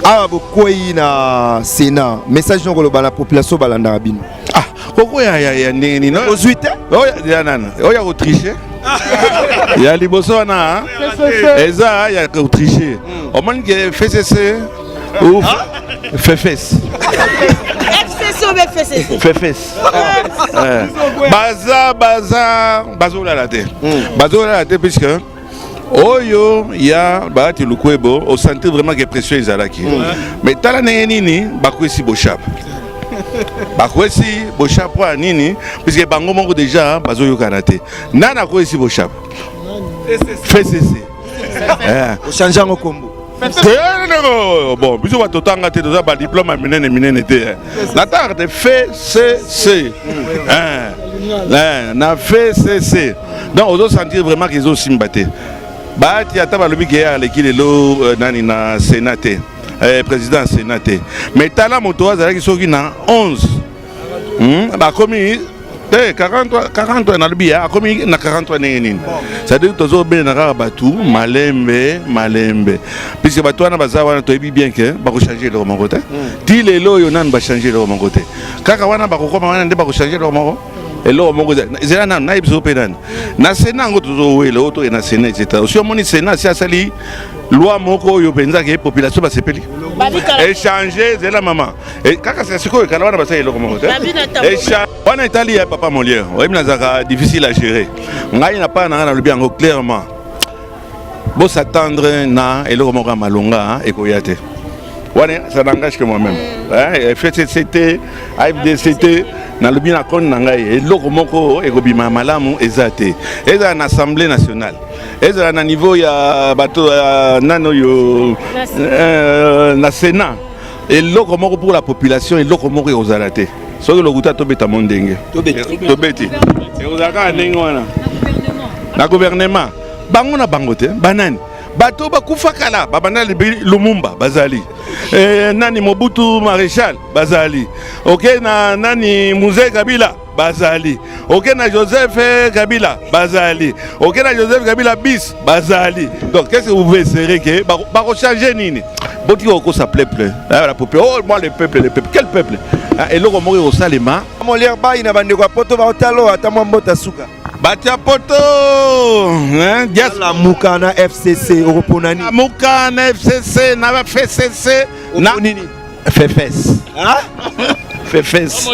Awa bokwei na Sénat, message noko koloba na population balandaka bino. Ah, kokoya ya ya ndenge nini? Ozwi te? Oyo ya nana, oyo ya kotriche. Ya liboso wana eza ya kotriche. Omoni ke FCC ou FFS. FCC ou FCC? FFS. Baza baza bazolala te. Bazolala te puisque oyo ya Bahati Lukwebo osentir vraiment que pression ezalaki. Mais tala ndenge nini bakwesi Boshab. Bakwesi Boshab mpo ya nini? Puisque bango moko déjà bazoyokana te. Nani akwesi Boshab? FCC. Ochange yango kombo. Bon, biso bato totanga te, toza badiplôme ya minene minene te. Natanga te FCC na FCC, donc ozosentir vraiment ke ezosimba te. Bahati, ata balobi ke ye aleki lelo nani na Sénat te, président ya Sénat te, mais tala moto azalaki soki na 11, bakomi te 43. 43 nalobi ya akomi na 43 ndenge nini? C'est-à-dire tozobenda kaka bato malembe malembe, puisque bato wana baza wana, toyebi bien ke bakochange eloko moko te. Ti lelo oyo nanu bachange eloko moko te. Kaka wana bakokoma wana nde bakochange eloko moko, eloko moko ezela nanu. Nayebi biso mpe nani na Sénat yango tozowela oyo toke na Sénat, etc. Osi omoni Sénat asi asali loi moko oyo mpenza ke population basepeli échange? Ezela mama, kaka sikoyo kala wana basali eloko moko te. Wana etali ya papa Molière, oyebi nazalaka difficile à gérer. Ngai na part na ngai nalobi yango clairement, bos'attendre na eloko moko ya malonga ekoya te. Wana ça n'engage que moi-même. FCC te, AFDC te, nalobi na compte na ngai, eloko moko ekobima malamu eza te. Ezala na Assemblée nationale, ezala na niveau ya bato ya nani oyo na Sénat, eloko moko pour la population, eloko moko ekozala te. Soki lokuta, tobeta mo ndenge tobeti, ekozala kaka ndenge wana. Na gouvernement, bango na bango te, banani bato bakufa kala, babanda Lumumba bazali, nani Mobutu Maréchal bazali, oke na nani Mzee Kabila bazali, oke na Joseph Kabila bazali, oke na Joseph Kabila bis bazali. Donc qu'est-ce que vous pouvez espérer ke bakochange nini? Botika kokosa peuple, la population. Oh, moi, le peuple, le peuple, quel peuple? Eloko moko ekosalema. Molière, bai na bandeko ya poto baotalo, ata mwa mbota suka. Bato ya poto. Lamuka na FCC, okopona nini? Lamuka na FCC, na FCC na nini? FFS, FFS.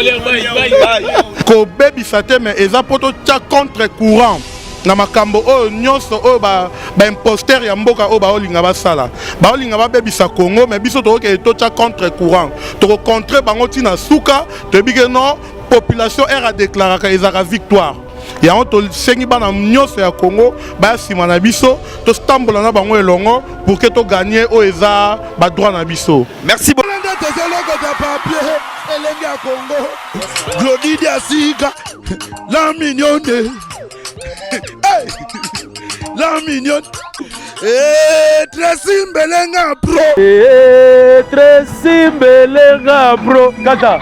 Kobebisa te, mais eza mpo totya contre courant na makambo oyo nyonso oyo baimposteur ya mboka oyo baolinga basala, baolinga babebisa Congo. Mais biso tokokende totya contre courant, tokocontre bango ntina suka. Toyebi ke non, population ere adéclaraka ezalaka victoire. Yango tosengi bana nyonso ya Congo baya nsima na biso, totambola na bango elongo pour ke toganye oyo eza badroit na biso. Merci. Nde tozolokota papier elenge ya Congo, Glodi Diasika, la mignonne. Hey! La mignonne. Hey, Tracy Mbelenga pro. Hey, Tracy Mbelenga pro kaka.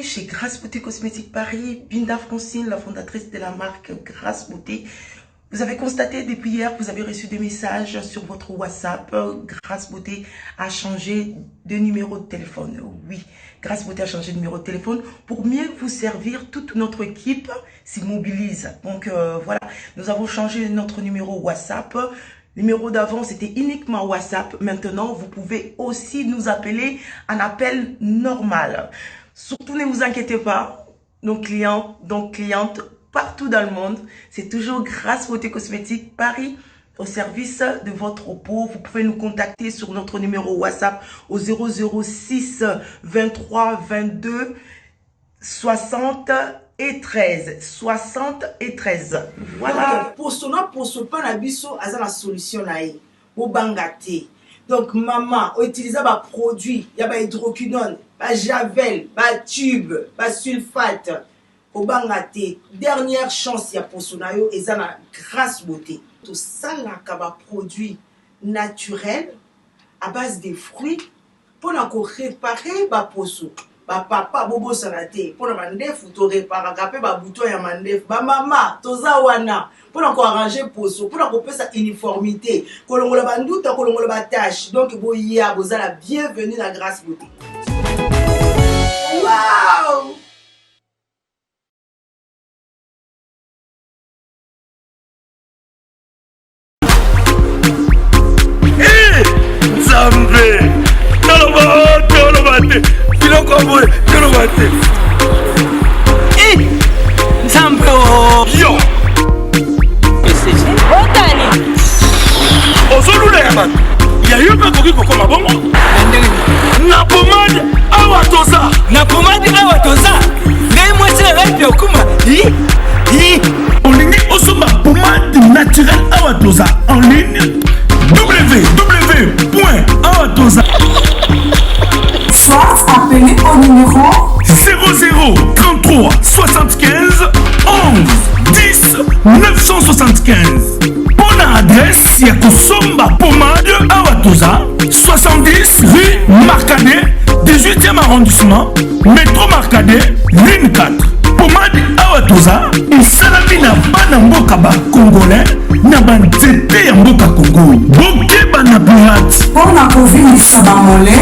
Chez Grace Beauté Cosmétique Paris, Binda Francine, la fondatrice de la marque Grace Beauté. Vous avez constaté depuis hier, vous avez reçu des messages sur votre WhatsApp. Grace Beauté a changé de numéro de téléphone. Oui, Grace Beauté a changé de numéro de téléphone pour mieux vous servir. Toute notre équipe s'y mobilise. Donc voilà, nous avons changé notre numéro WhatsApp. Numéro d'avant, c'était uniquement WhatsApp. Maintenant, vous pouvez aussi nous appeler un appel normal. Surtout, ne vous inquiétez pas, nos clients, donc clientes partout dans le monde, c'est toujours Grâce Beauté Cosmétique Paris au service de votre peau. Vous pouvez nous contacter sur notre numéro WhatsApp au 006 23 22 60 et 13. 60 et 13. Voilà. Donc, poso na poso mpa na biso aza na solution na ye, bobanga te. Donc mama outiliza baproduit ya bahydroquinone, bajavel, batube, basulfate, kobanga te. Dernière chance ya poso na yo eza na Grâce Beauté. Tosalaka baproduit naturel à base de fruits mpona koréparer baposo. Ba papa bobosana te pona mandefu to reparaka pe ba bouton ya mandefu. Ba mama toza wana pona ko arranger poso, pona kopesa uniformite, kolongola ba nduta, kolongola ba tache. Donc boya boza la bienvenue na Grace Beauté. Wow! Eh, nzambe toloba oh, toloba te biloko ya boye toloba te eh, nzambe oh. yo otani ozolula ya bato ya yo mpe akoki kokoma bongo na ndenge na pomade awa toza na pomade awa toza ngai mwasi na ngai mpe okuma olingi osomba pomade naturelle awa toza en ligne www awa toza soit appelez au numéro 00 33 75 11 10 975 mpo na adresse ya kosomba pomade awa toza 70 rue marcadet 18e arrondissement metro marcadet ligne 4 pomade awa toza esalami na bana mboka ba congolais na banzete ya mboka congo bokeba na pirate mpo na kovimbisa bamole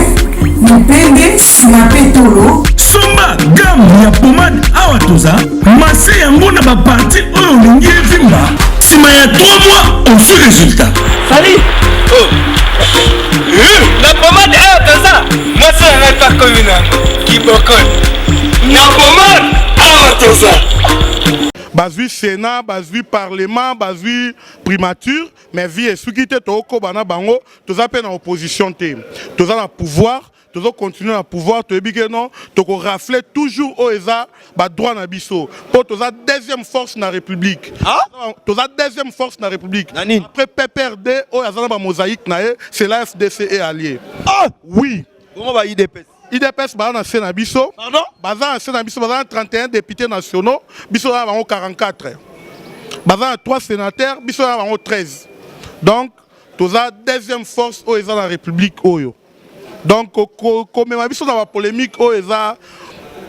mipende nsima mpe tolo somba gamme ya pomade awa toza mase yango na baparti oyo olingi evimba nsima ya 3 mois ozwi résultat sali oh. Eh, na pomade awa toza mwasi na ngai pakomi na yango kibokoni na pomade awa toza bazwi sénat bazwi parlement bazwi primature mais vie esuki te tokokoba na bango toza mpe na opposition te toza na pouvoir tozo continuer na pouvoir toyebi ke non toko rafler toujours oyo eza ba droit na biso mpo toza deuxième force na république ah? toza deuxième force na république après PPRD oyo aza na ba mosaïque na ye c'est la FDC et allié ah! oui bongo ba IDPS IDPS baza na se na biso baza na se na biso baza na 31 députés nationaux biso na bango 44 baza na 3 sénateurs biso na bango 13 donc toza deuxième force oyo eza na république oyo donc komema biso na bapolémique oyo eza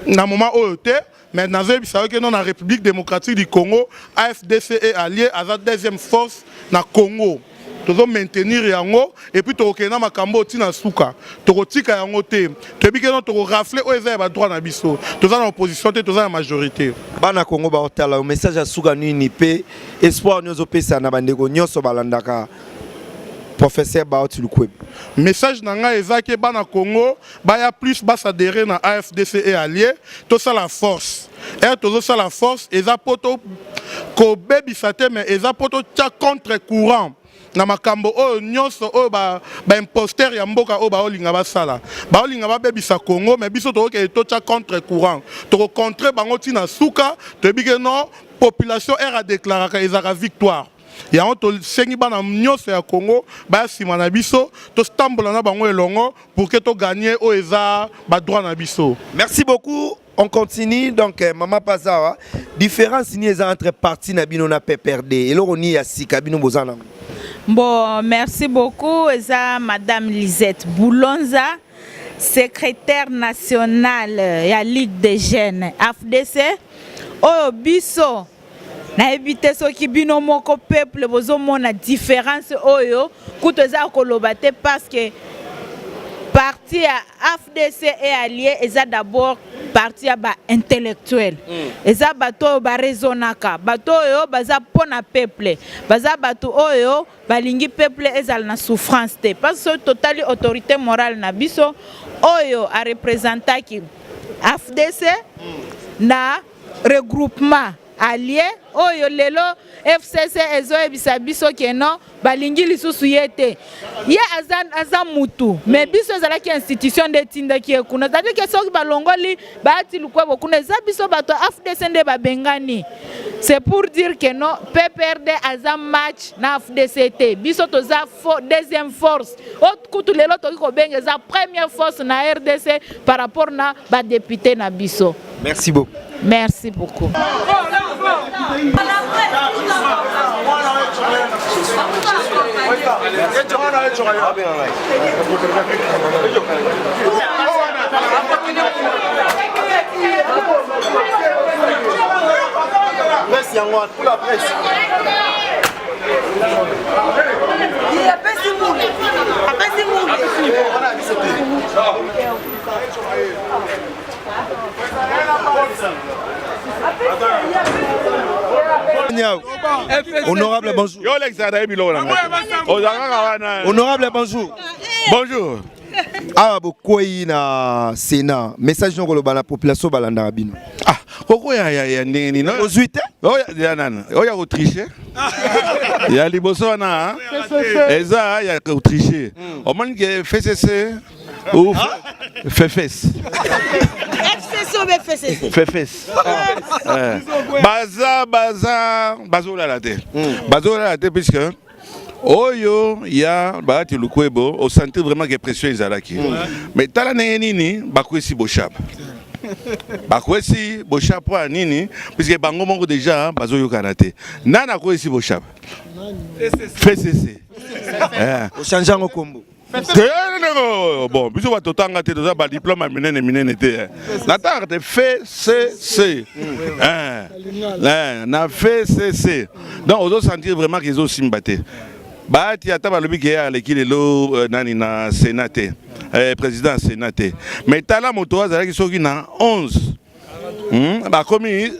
na moment oyo te mais nazoyebisa yo ke non na république démocratique du congo afdc et allié aza deuxième force na congo tozo maintenir yango et puis tokokende na makambo oyo ntina suka tokotika yango te toyebi ke non tokorafle oyo eza ya badroit na biso toza na opposition te toza na majorité bana congo baotala yo message ya suka nini mpe espoir nini ozopesa na bandeko nyonso balandaka professeur Bahati Lukwebe. Message na ngai eza ke bana Congo baya plus ba s'adhérer na AFDC et alliés tosala force. Ere tozosala force eza po to kobebisa te mais eza po totia contre courant na makambo oyo nyonso oyo ba, ba imposteur ya mboka oyo baolinga basala baolinga babebisa Congo mais biso tokokende totya contre courant tokocontre bango ntina suka toyebi ke non population ere adeklaraka ezalaka victoire Yango tosengi bana nyonso ya Congo baya nsima na biso totambola na bango elongo pour que to gagner oyo eza ba droit na biso. Merci beaucoup. On continue donc euh, maman Pazawa différence ni eza entre parti na bino na PPRD eloko ni ya sika bino boza nango. Bon, merci beaucoup eza madame Lisette Boulonza secrétaire nationale ya Ligue des jeunes AFDC oyo biso Nayebi te soki bino moko peuple bozomona difference oyo kutu eza koloba te parce que parti ya AFDC et allié eza d'abord parti ya ba intellectuel mm. eza bato oyo ba raisonnaka bato oyo baza mpo na peuple baza bato oyo balingi peuple ezala na souffrance te parce que soki totali autorité morale na biso oyo arepresentaki AFDC mm. na regroupement allie oyo lelo FCC ezoyebisa biso ke non balingi lisusu ye te ye aza, aza mutu mais biso ezalaki institution nde etindaki ye kuna c'est-à-dire ke soki balongoli Bahati Lukwebo kuna eza biso bato ya AFDC nde babengani c'est pour dire que non PPRD aza match na AFDC te biso toza fo, deuxième force oyo kutu lelo toki kobenga eza première force na RDC par rapport na ba député na biso. Merci beaucoup. Merci beaucoup. Presse yango wana, pour la presse. Apesi mule. Apesi mule. Wana biso te. Honorable bonjour. Yo Alex na yebi loko na ngai. Ozalaka wana. Honorable bonjour. Bonjour. Awa bokwei na Sénat. Message noko loba na population balandaka bino. Ah, koko ya ya ya ndenge nini? Ozwi te? Oya ya nani? Oya ko tricher. Ya liboso wana eza ya ko tricher. Omoni ke FCC ou FFS. FCC ou FCC? FFS. Baza baza bazolala te. Bazolala te puisque oyo ya Bahati Lukwebo osentir vraiment que pression ezalaki. Mais tala ndenge nini bakwesi Boshab. Bakwesi Boshab mpo ya nini? Puisque bango moko déjà bazoyokana te. Nani akwesi Boshab? FCC. Ochange yango kombo. Bon, biso bato totanga te, toza badiplome ya minene minene te. Natangaka te FCC na FCC, donc ozosentir vraiment ke ezosimba te. Bahati ata balobi ke ye aleki lelo nani na Sénat te, président ya Sénat te, mais tala moto azalaki soki na 11 bakomi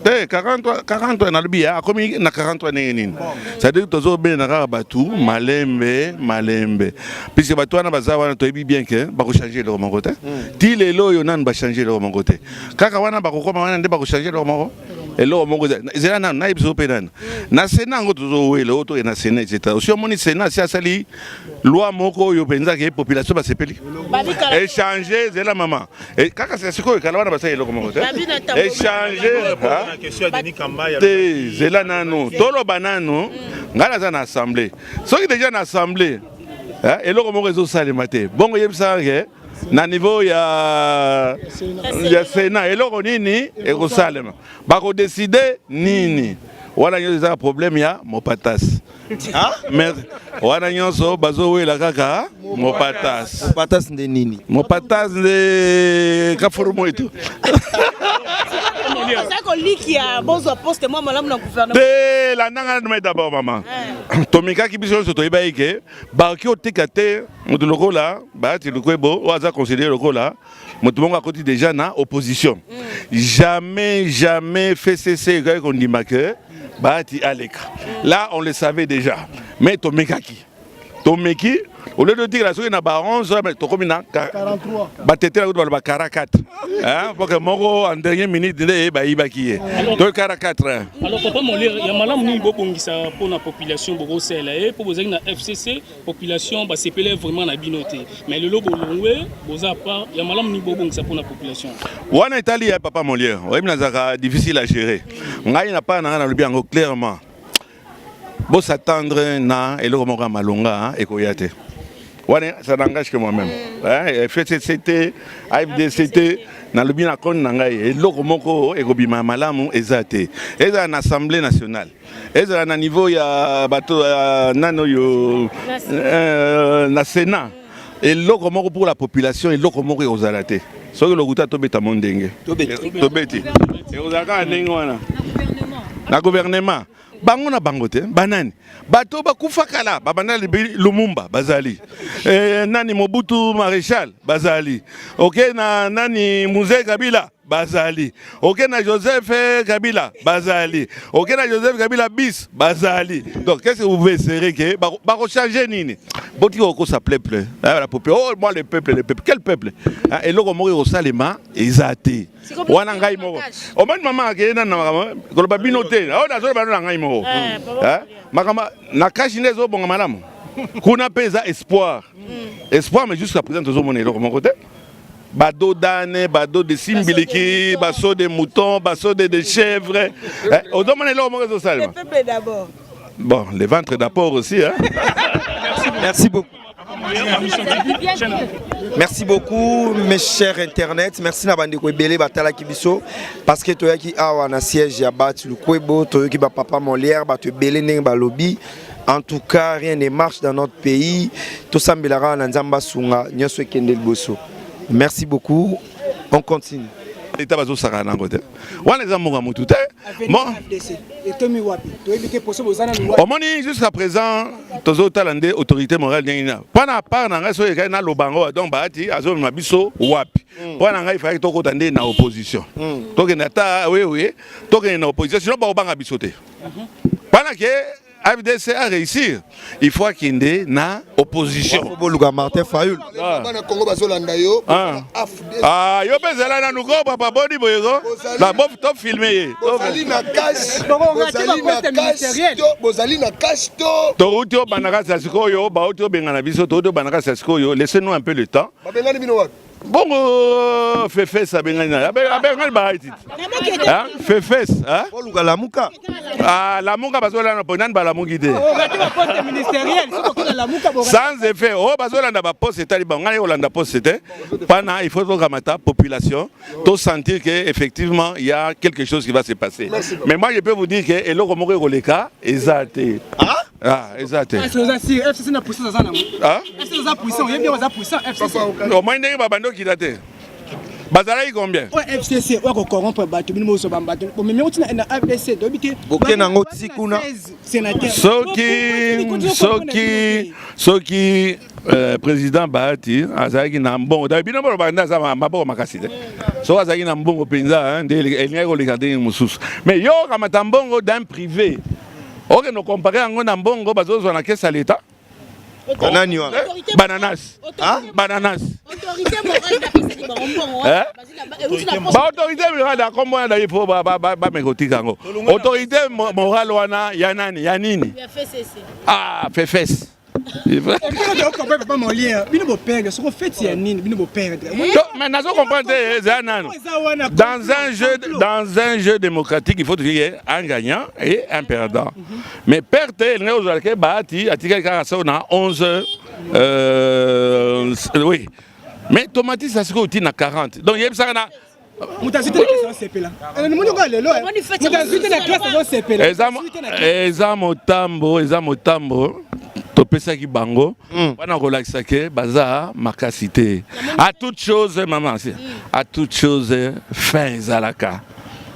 te 43, 43 nalobi ya akomi na 43 ndenge nini? C'est-à-dire tozobenda kaka bato malembe malembe, puisque bato wana baza wana, toyebi bien ke bakochange eloko moko te. Ti lelo oyo nanu bachange eloko moko te, kaka wana bakokoma wana nde bakochange eloko moko, eloko moko ezela nanu. Nayebi biso mpe nanu na Sénat yango tozowela oyo toke na Sénat, etc. Osi omoni Sénat asi asali loi moko oyo mpenza ke population basepeli échange? Zela mama, kaka sikoyo kala wana basali eloko moko te échange te. Zela nanu, toloba nanu. Ngai naza na assemblée, soki déjà na assemblée eloko moko ezosalema te, bongo yebisaka ke na niveau ya Sénat eloko nini ekosalema, bakodécider nini? Wana nyonso ezaka problème ya mopatas. Mais wana nyonso bazowela kaka mopatas. Mopatas nde nini? Mopatas nde kafuru mwetu. Kolikia bozwa poste mwa malamu na gouvernement. Te, landanga nanu d'abord mama. Tomekaki biso nyonso, toyebaki ke bakoki oteka te moto lokola Bahati Lukwebo oyo aza considéré lokola moto moko akoti déjà na opposition. Jamais, jamais FCC ekaki kondima ke Bahati aleka. Là, on le savait déjà, mais tomekaki, tomeki au lieu de tikala soki na ba 11, tokomi na batetela kutu baloba 44, po ke moko en dernière minute nde bayibaki ye to 44. Alors papa Molière, ya malamu nini bobongisa mpona population bokosalela ye? Mpo bozalaki na FCC, population basepele vraiment na bino te, mais lelo bolongwe, boza part, ya malamu nini bobongisa mpona population? Wana etali ya papa Molière. Oyebi nazalaka difficile à gérer. Ngai na part na ngai nalobi yango clairement, bos'attendre na eloko moko ya malonga ekoya te. Wana ça n'engage que moi-même. FCC te, AFDC te, nalobi na compte na ngai, eloko moko ekobima ya malamu eza te. Ezala na Assemblée nationale, ezala na niveau ya bato ya nani oyo na Sénat, eloko moko pour la population, eloko moko ekozala te. Soki lokuta, tobeta mo ndenge tobeti, ekozala kaka ndenge wana. Na gouvernement, bango na bango te, banani bato bakufa kala, babanda Lumumba bazali, nani Mobutu maréchal bazali, oke na nani Mzee Kabila bazali, oke na Joseph Kabila bazali, oke na Joseph Kabila bis bazali. Donc qu'est-ce que vous pouvez espérer ke bakochange nini? Botika kokosa peuple, la population. Oh, moi, le peuple, le peuple, quel peuple? Eloko moko ekosalema eza te. Wana ngai moko omoni mama akeye nani na makambo koloba bino te, oyo nazoloba no na ngai moko. Makambo na kashi nde ezobonga malamu kuna mpe eza espoir, espoir, mais jusqu'à présent tozomona eloko moko te. Bados d'âne, bados de simbiliki, basaut de mouton, basaut de chèvre, ozomona eloko moko ezosalema. Le peuple d'abord. Bon, le ventre d'abord aussi, hein. Merci beaucoup. Merci beaucoup mes chers internet. Merci na bandeko ebele batalaki biso parce que toyaki awa na siège ya Bahati Lukwebo, toyoki ba papa Molière, bato ebele ndenge balobi. En tout cas, rien ne marche dans notre pays. Tosambelaka na Nzambe asunga nyonso ekende liboso. Merci beaucoup. On continue. L'État bazosakana nango te. Wana eza mboka mutu te. Bon. Omoni jusqu'à présent tozotala nde autorité morale ndenge nini mpo na part na ngai soki ekai naloba yango donc bahati azomema biso wapi mpo na ngai ifalaki tokota nde na opposition tokende ata wewe tokende na opposition sinon bakobanga biso te mpana ke AFDC a réussir il faut akende na opposition boluka Martin Fayulu ah. bana Congo bazolanda yo ah. ah yo pe zala nanu ko papa boni boye ko na bo to filmer ye bozali na cash bozali na cash to bozali na cash to touti obanda kasi ya sikoyo bauti obengana biso touti obanda kasi ya sikoyo laissez-nous un peu le temps babengani bino wapi bongo fefes abengani na abengani bahaiti fefes oluka lamuka ah, lamuka bazolanda mpo nani balamuki te sans effet oyo oh, bazolanda baposte etali bango ngai kolanda poste te mpana il faut tokamata population to sentir que effectivement il y a quelque chose qui va se passer mais moi je peux vous dire que eloko moko ekoleka eza te ah? Ah, eza te. FCC na puissance aza nango. Ah? FCC aza puissant, oyebi aza puissant FCC. Omoni ndenge babandi okita te. Bazalaki combien? Oyo FCC oyo ko corrompre bato bino bozo ba bato. Bomemi yango tina na AFDC toyebi te. Boke nango ti kuna. Soki soki soki euh, président Bahati azalaki na mbongo daye bino bolobaka nde aza maboko makasi te soki azalaki na mbongo mpenza nde elingaki koleka ndenge mosusu mais yo okamata mbongo d'un privé okende okompare yango na mbongo bazozwa na kesi ya leta nani wana bananas bananas baautorité morale ya kombo wana daye mpo bameka kotika yango autorité morale wana ya nani ya nini ah fefes papa Molière bino bo perdre soko feti ya nini bino bo perdre mais nazo comprendre te eza nano dans un jeu dans un jeu démocratique il faut qu'il y ait un gagnant et un perdant mhm. mais perte elingi kozala ke bahati atikali kaka so na 11 euh, oui mais tomatisa sikoyo ti na 40 donc yebisaka na moto azwi te na classe azosepela namoni yango lelo moto azwi te na classe azosepela eza motambo eza motambo topesaki bango mpona hmm. kolakisa ke baza makasi te à toute chose mama hmm. à toute chose fin ezalaka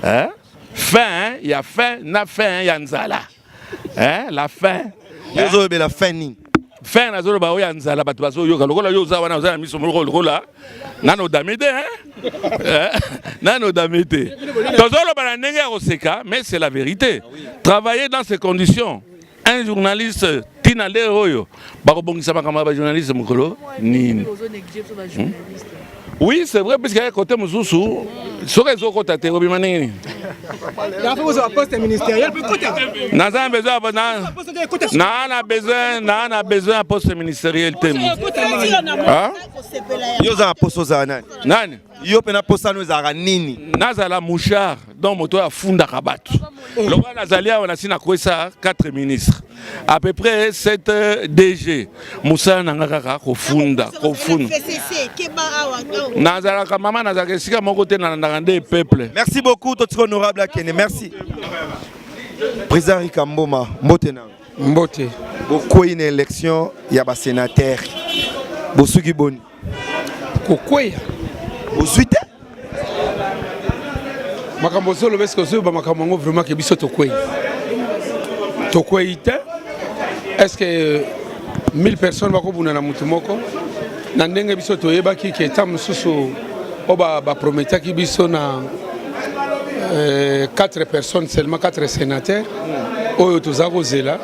hein? fin ya fin na fin ya nzala hein? la fin ozolobela fin nini fin nazoloba oyo ya nzala bato bazoyoka lokola yo oza wana oza na miso moko lokola nano odame te eh, nano odame te tozoloba na ndenge ya koseka mais c'est la vérité travailler dans ces conditions un journaliste ntina lere oyo bakobongisa makambo ya bajournaliste mokolo nini hmm? Oui, c'est vrai, puisque côté mosusu, soki ezokota te obima ndenge nini? Naza na besoin na na besoin na na besoin ya poste ministériel te. Yo oza na poste ozala nani? Nani? Yo mpe na poste wana ezalaka nini? Nazala mouchard, donc moto oyo afundaka bato. Lokola nazali awa nasi nakwesa 4 ministres. à peu près 7 euh, DG mosala na nga kaka kofunda kofunda nazalaka mama nazalaka esika moko te nalandaka nde peuple merci beaucoup totika honorable akende merci président Rika Mboma mbote na mbote bokwei na élection ya basénateur bosuki boni kokweya ozwi te makambo ozoloba eske ozoyoba makambo yango vraiment ke biso tokwei tokwei te est ce que 1000 personnes bakobunda na motu moko na ndenge biso toyebaki ke ntango mosusu oyo baprometaki biso na 4 euh, personnes seulement 4 sénateurs oyo toza kozela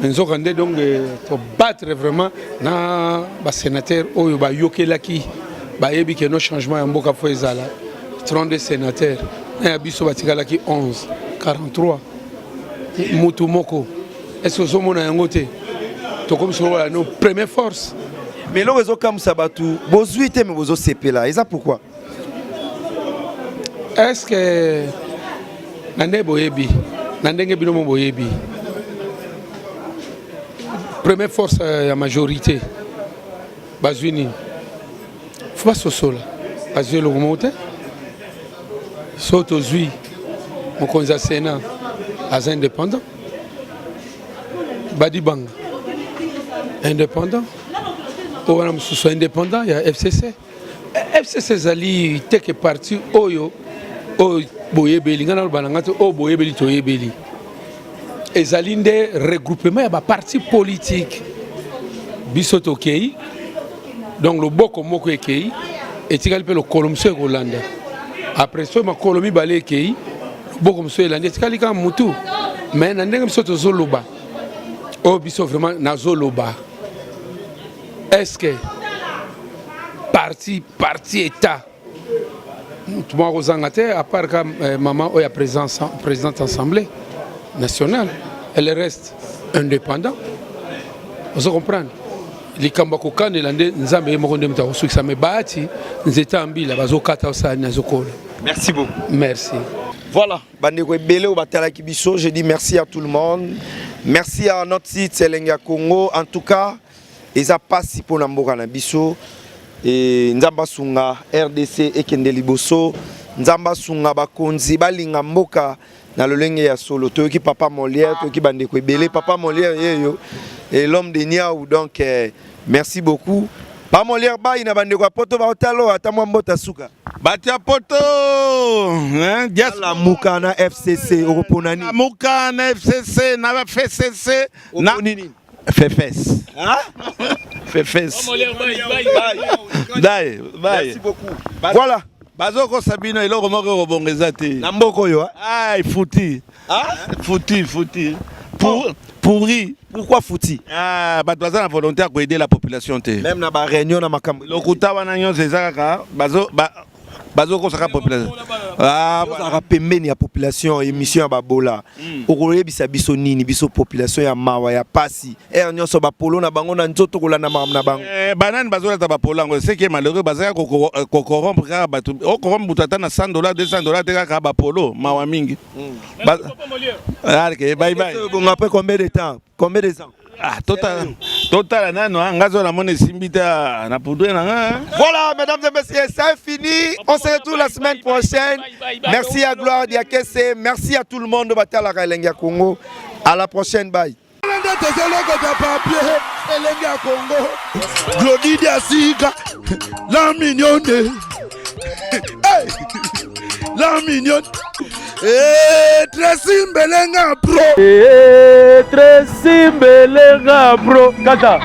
mais nzoka nde donc euh, tobattre vraiment na basénateur oyo bayokelaki bayebi ke no changement ya mboka fo ezala 32 sénateur na ya biso batikalaki 11 43 motu moko est ce ozomona yango te tokomi solola no première force mais eloko ezokamwisa bato bozwi te me bozosepela eza pourquoi Est ce que na ndenge boyebi na ndenge bino mo boyebi première force euh, ya majorité bazwi nini fo basosola bazwi eloko moko te so tozwi mokonzi ya sénat aza indépendant badibanga indépendant oyo wana mosusu indépendant ya fcc. FCC ezali teke parti oyo oyo boyebeli, ngai naloba na ngai te oyo boyebeli toyebeli, ezali nde regroupement ya baparti politique. Biso tokei, donc loboko moko ekei, etikali mpe lokolo mosusu ekolanda. Après soki makolo mibale ekei, loboko mosusu elandi, etikali kaka mutu. Mais na ndenge biso tozoloba oyo, biso vraiment nazoloba, est ce que parti état mutu moko akozanga te, à part ka mama oyo ya présidente Assemblée nationale, elle reste indépendant. Ozo comprendre? Likambo ya kokanela nde Nzambe ye moko nde moto akosukisa. Me baati nzete ya mbila bazokata, osala nini, azokola. Merci beaucoup. Merci. Voilà, bandeko ebele oyo batalaki biso, je dis merci à tout le monde, merci à notre site Elengi ya Congo. En tout cas eza pasi mpona mboka na biso e, Nzambe asunga RDC ekende liboso. Nzambe asunga bakonzi balinga mboka na lolenge ya solo. Toyoki papa Molière, toyoki bandeko ebele. Papa Molière yeyo et l'homme de Niaou. Donc merci beaucoup pa Molière. Bai na bandeko ya poto baotalo ata mwa mbota suka. Bato ya poto. Lamuka na FCC, okopona nini? Lamuka na FCC na FCC na nini? FFS, FFS. Dai bai. Merci beaucoup. Voilà. Bazokosa bino, eloko moko ekobonga eza te. Na mboka oyo. Ai, futi futi futi pour pourri. Pourquoi futi? Ah, bato baza na volonté ya koaider la population te. Même na baréunion na makambo. Lokuta wana nyonso eza kaka bazokosaka population. Ozalaka pembeni ya population, émission ya babola, okoyebisa biso nini, biso population ya mawa ya pasi? Ere nyonso bapolo na bango na nzoto, kolanda makambo na bango. Banani bazolata bapolo yango? Ce qui est malheureux, bazalaka kocorrompre kaka bato. Ocorrompre moto ata na 100 $, 200 $ te, kaka bapolo. Mawa mingi. Bye bye. Bongo après combien de temps, combien de ans? Ah, totala nano, nga zo namona esimbi te na poudre na nga. Voilà, mesdames et messieurs, c'est fini. On se retrouve la semaine prochaine. Merci à Gloire Diakese, merci à tout le monde batalaka Elengi ya Congo. À la prochaine, bye. Nde tozolokota papier Elenge ya Kongo. Glodi Diasika, la mignonne. Hey! La mignonne. Eh, Tracy Mbelenga pro. Eh, Tracy Mbelenga pro. Kata.